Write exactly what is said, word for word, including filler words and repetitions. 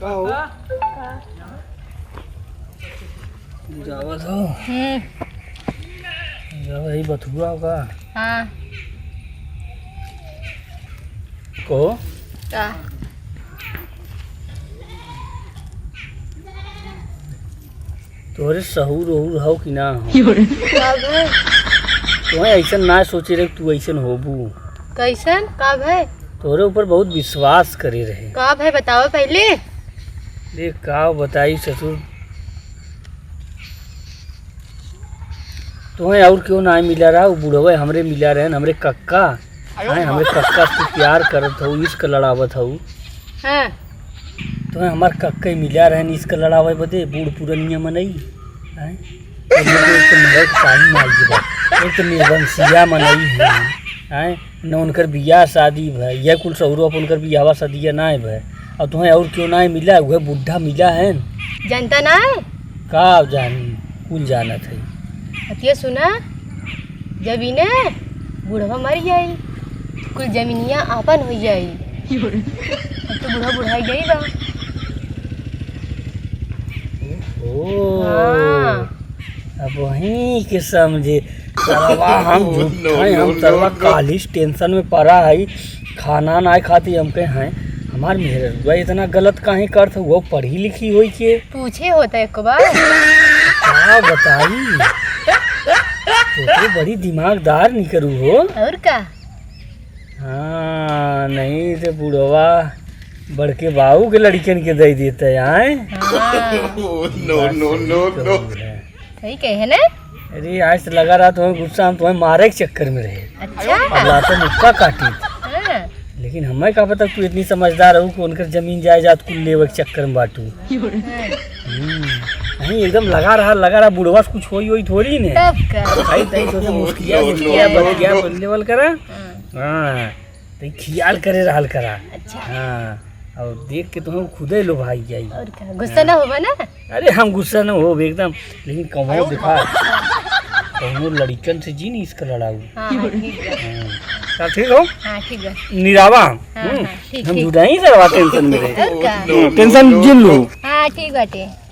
का हो? जावत हो? हम्म। जावत ही बथुआ हो का? हाँ। को? का? तोहरे सहूर ओहूर हौ कि ना हौ? का भय? तोहें अइसन ना सोचे रहे कि तू अइसन होबू। कइसन? का भय? तोहरे ऊपर बहुत विश्वास करे रहे। का भय बतावा पहिले। देख का बताई ससुर, तोहें अउर केहू नाहीं मिला रहा, उ बुढ़वे हमरे मिला रहेन, हमरे कक्का। आय, हमरे कक्का से तू प्यार करत हऊ, इश्क लड़ावत हऊ। हाँ। तोहें हमार कक्का मिला रहेन इश्क लड़ावे बदे, बूढ़ पुरनिया मनई। आय, एक तो मेहर के पानी मार देबा, एक तो निर्वंशिया मनई है। आय, न उनकर बियाह शादी भय, यह कुल सहुरो अपन उनकर बियाहवा शादिया नाय भय। अउर तोहें अउर केहू नाय मिला, उहे बुढ़ा मिला है। जनता नाय? का जानी, कुल जानत है। अतिया सुना, जब इने बुढ़वा मर जाई, तो कुल जमीनिया आपन हो जाई। अब तो बुढ़वा बुढ़ाई गई बा। ओहो। हाँ। अब वहीं के समझे। सरवा हम झूठा हैं, हम सरवा कालिस tension में परा है, खाना नाय खाती हमके हैं। हमार मेहररुआ इतना गलत काहे करत हो? वो पढ़ी लिखी होई के? पूछे होता एक बार। का बताई? तो, तो बड़ी दिमागदार निकरू हो। और का? हाँ, नहीं तो बुढ़वा बड़के बाबू के लड़िकन के दे देते आए। हाँ। No, no, no, no। सही कहे ना? अरे, आज तो लगा रहा तुम्हें गुस्सा, हम तुम्हें मारे के चक्कर में रहे। अच्छा। अब लातो मुक्का काटी। हाँ। लेकिन हमें का पता तू इतनी समझदार हो कि उनकर जमीन जायदाद कुल लेवे के चक्कर में बाटू। हाँ। हम्म। नहीं, एकदम लगा रहा, लगा रहा, बुढ़वा से कुछ होई, होई थोड़ी ने। तब का? भाई, तई तो मुस्किया, मुस्किया, बतिया, बोल लेवल करा। हाँ। हाँ, तो खियाल करे रहल करा। अच्छा। हाँ, और देख के तुम्हें खुदे लोभाई जाई। और का, गुस्सा ना होबा ना? अरे, हम गुस्सा ना होब एकदम, लेकिन कमो देखा, कौनो लड़िकन से जी नहीं इसका लड़ाऊ। हाँ, हाँ, ठीक बा। हाँ, का ठीक हो? हाँ, ठीक बा। निरावा, हाँ, हम्म, हाँ, ठीक, हम ठीक। जुदाई सरवा tension में रहे। और का? हम्म, tension जिन लो। हाँ, ठीक बाटे।